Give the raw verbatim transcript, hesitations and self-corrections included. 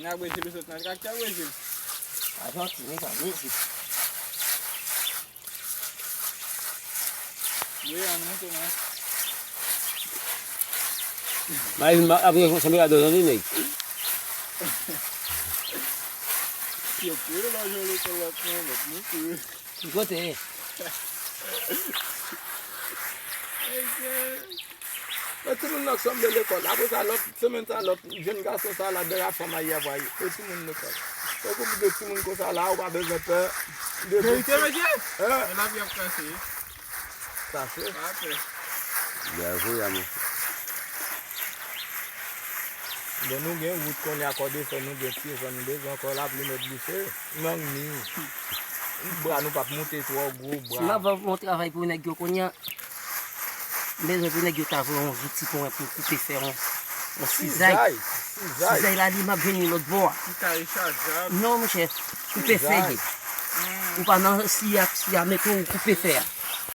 Nan Brezil, ou sot nan traktè Brezil. Ajantin, mezanmi. Wi, ann monte non. Mayiz, apre, sanble gade nan li, nèg. Yo pire lò jwe lekòl lòt non, lòt nou pire. Ki kote? Lòt timoun nan k sanble lekòl. Apre sa, lòt semèn sa, lòt jèn gason sa la, dera fanm a y ap voye. Yo timoun lekòl. Fòk ou de timoun konsa la, ou pa bezwen pè. De Verite, mesye? Hein? Men lavi ap kase. Kase? Pa pè. Bravo, ya, mesye. Bon, nou gen wout kounye a, kòde fè, nou gen pye fè, nou bezwen ankò lapli mèt bouse. Mang ni. Bra nou p ap monte twò gwo, bra. Si m ap vè yon travay pou nèg yo kounye a, m bezwen pou nèg yo ta voye yon zouti pou mwen pou koupe fè yon, yon sizay. Sizay, sizay. Sizay la li m ap jwenn li lòt bò a. Ki ka rechajab. Non, monchè, koupe fè ye. Ou pa nan si a, si a mete w koupe fè a.